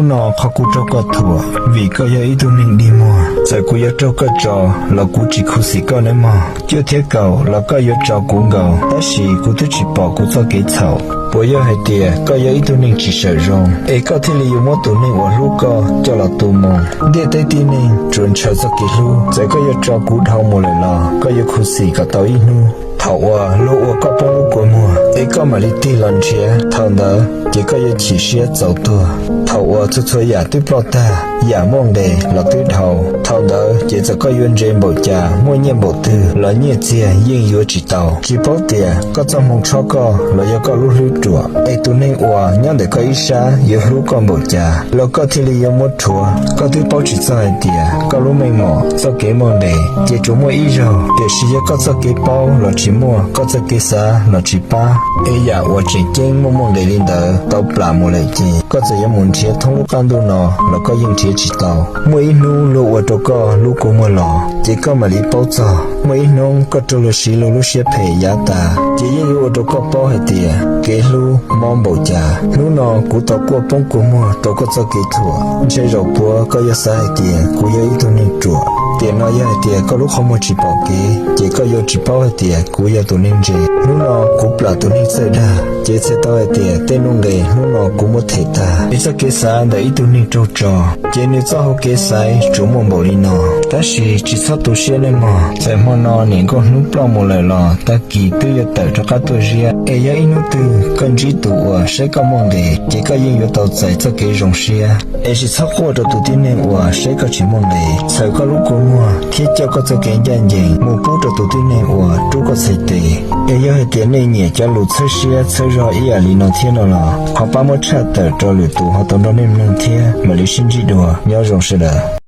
No qhov kuv raug koj thuam, vim koj yog ib tug neeg dig muag. Txawm kuv yuav raug koj tso los kuv tsis khuv xim koj nawb mog. Cuaj thiab kaum los koj yuav tso kuv nkaus, tab sis kuv twb tsis pom kuv txoj kev txhaum. Puas yog hais tias koj yog ib tug neeg tsis sawm zoo, es koj thiaj li yuav muab tus neeg uas hlub koj coj los tu moo? Ntiaj teb tib neeg tsuas ntshaw txoj kev hlub, txawm koj yuav tso kuv dhau mus lawm los koj yuav khuv xim kom tau ib hnub. Thaum uas luag ua koj poob lub kua muag, es koj mam li tig los nrhiav, thaum ntawd ces koj yuav chim siab txaus tuag. Thaum uas txhua txhua yam twb ploj tag, yam muaj nqis los twb dhau, thaum ntawd ces txawm koj yuav ntse npaum cas, muaj nyiaj npaum twg los nyiaj txiag yeej yuav tsis tau. Tsis paub tias koj txoj hmoo tshob koj los yog koj lub hlwb ruam, es tus neeg uas nyob ntawm koj ib sab yuav hlub koj npaum cas los koj thiaj li yuav muab rhuav. Koj twb paub tsis txog hais tias koj lub meej mom txoj kev muaj nqis ces tsuas muaj ib zaug, tiam sis yog koj txoj kev paub los tsis muaj, koj txoj kev xav los tsis pab, es yam uas tseem ceeb muaj muaj nqis li ntawd tau plam mus lawm ces koj txawm yuav mus nrhiav thoob lub qab ntuj no los koj yeej nrhiav tsis tau. Muaj ib hnub luag ua rau koj lub kua muag los, ces koj mam li paub txog. Muaj ib hnub koj raug luag siv luag lub siab phem yav tas, ces yeej yuav ua rau koj paub hais tias kev hlub mob npaum cas. Hnub no kuv tau quaj poob kua muag rau koj txoj kev thuam, ntshe zaum puav koj yuav xav hais tias kuv yog ib tug neeg ruam. Tiam no yog hais tias koj lub qhov muag tsis pom kev, ces koj yuav tsis paub hais tias kuv yog tus neeg ntse. Hnub no kuv plam tus neeg txawj dag, ces txhais tau hais tias tej nuj nqis hnub no kuv muab them tag. Es txoj kev xav ntawm ib tug neeg raug tso, ces nws txoj hau kev xaiv tsuas muaj npaum li no. Tab sis tsis txhob tu siab nawb mog, txawm hmo no niam nkauj hnub ploj mus lawm los tag kis twb yuav tawm rov qab tuaj ziab. Es yog ib hnub twg koj ntsib tus uas saib koj muaj nqis, ces koj yeej yuav tau txais txoj kev zoo siab. Es tsis txhob quaj rau tus tib neeg uas saib koj tsis muaj nqis, txhawm koj lub kua muag thiab coj koj txoj kev ncaj ncees mus pub rau tus tib neeg uas rub koj txhais tes. Es yog hais tias nej nyiam cov lus txhawb siab txhawb zog ib yam li no thiab no los, thov pab muab tshaj tawm rau lwm tus ho tau nrog nej mloog thiab. Mam li sib ntsib dua, nyob zoo sawv daws.